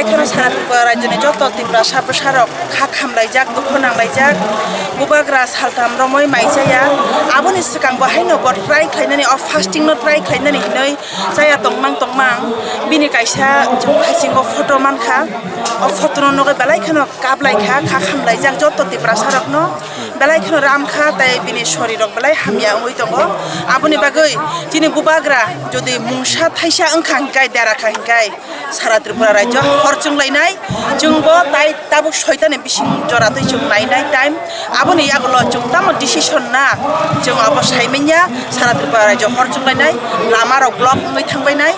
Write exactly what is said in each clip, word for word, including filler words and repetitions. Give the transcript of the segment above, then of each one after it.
Kheno sara Tripura rajyoni joto Tiprasa bwsarok kha khamlaijak, dukhu nanglaijak, bubagra saltham romwi maichaya. Aboni swkang bo haino bo try khlainani, o fasting no try khlainani hinwi chaya tongmang tongmang. Bini kaisa chwng haisingo photo mankha, o photo no nugwi belai kheno kaplaikha, kha khamlaijak joto Tiprasa rokno. Belai kheno ram kha, tei bini sori rok belai hamya wngwi tongo. Aboni bagwi chini bubagra jodi mungsa thaisa wngkha hinkai, dera kha hinkai, sara Tripura rajyo hor chwnglainai. Chwngbo tai tabuk soitani bising jora twi chwng nainai time. Aboni yagulo chwng tamo decision na, chwng abo saimanya, sara Tripura rajyo hor chwnglainai, lama rok block wngwi thangbainai.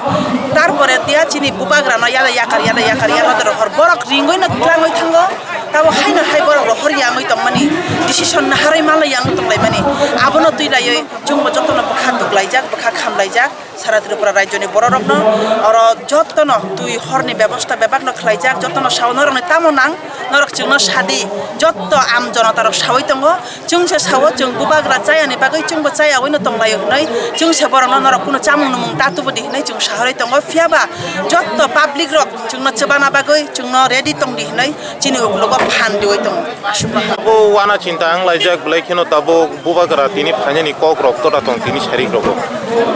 Tarpore dia chini bubagrano yala yakar, yala yakar, yala hor borok ringwi no twlangwi thango. Tabo haino hai borok rok hor yangwi tongmani, decision naharwi manlai yangwi tonglaimani. Abono twi laiwi chwngbo jotono bwkha tuklaijak, bwkha khamlaijak sara Tripura rajyoni bororokno. Oro jotono twi horni bebosta bebakno khlaijak, jotono sao norokni tamo nang, norok chwngno sadi, jotto am jonotarok sawi tongo. Chwngse sao chwng bubagra chayani bagwi chwngbo chayawino tonglaio hwnwi, chwngse borokno norok kunu chamung numung ta tubudi hwnwi chwng sahorwi tongo. Phiyaba jotto public rok chwngno chwbana bagwi chwngno ready tongdi hwnwi chini ukologo phan riwi tongo. Aswk. Bo wana chinta wng laijak belai kheno tabuk bubagra tini phainani kok rok toda tong tini sarik rogo.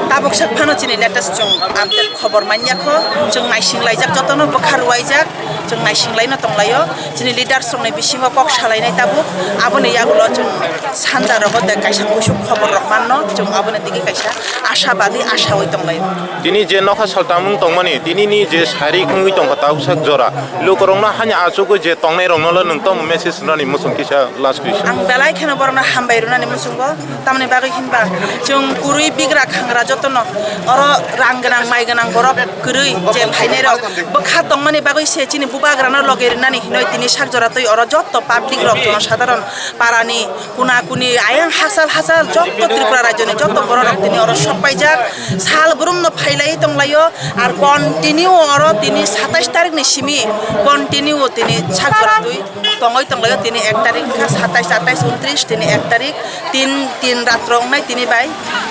Tabuk sak phano chini latest chwng update khobor manya kho, chwng naising laijak jotono bwkha rwlaijak, chwng naising laino tonglaio. Chini leaders rokni bisingo kok salainai tabuk, aboni yagulo chwng sanja rogo de kaisa kuisuk khobor rok manno, chwng aboni digi kaisa ashabadi asawi tonglaio. Tini je nokha saltamung tongmani, tini ni je sarik wngwi tongkha tabuk sak jora, lukurokno hani achugwi je tongnai rokno le nwng tamo message rwnani muchung kisa last question. Ang belai kheno borokno hambai rwnani muchungo, tamoni bagwi hinba chwng kwrwi bigra khangra jotono oro rang gwnang mai gwnang borok kwrwi je phainai rok bwkha tongmani bagwi se chini bubagrano logi rwnani hinwi tini sak jora twi oro jotto public rok jonosadharon parani kuna kuni ayang hachal hachal jotto Tripura rajyoni jotto borok rok tini oro sok paijak sal brum no phailai tonglaio ar continue oro tini satais tarik ni simi continue tini sak jora twi tongoi tonglaio tini ek tarik kha satais atais untris tini ek tarik tin tin ratro wngnai tini bai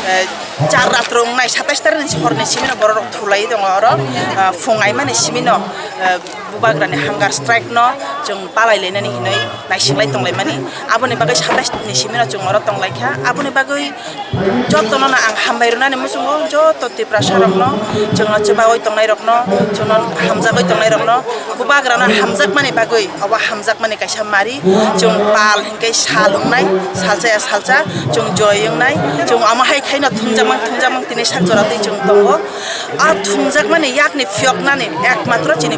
eh, char ratro wngnai satais tarik ni hor ni simi no borok rok thulai tongo oro ah, phung aimani simi no eh, bubagrani hunger strike no chwng palai lainani hinwi naisinglai tonglaimani. Aboni bagwi satais ni simi no chwng oro tonglaikha. Aboni bagwi jotono no ang hambai rwnani muchungo, joto Tiprasa rokno, chwngno chwbawi tongnai rokno, chwngno hamjagwi tongnai rokno, bubagrano hamjakmani bagwi, obo hamjakmani kaisa mari, chwng pal hinkhe sal wngnai, salsa ya salsa, chwng joy wngnai, chwng omo hai khaino thumjakmang thumjakmang tini sak jora twi chwng tongo. A thumjakmani yakni phiyoknani ekmatro chini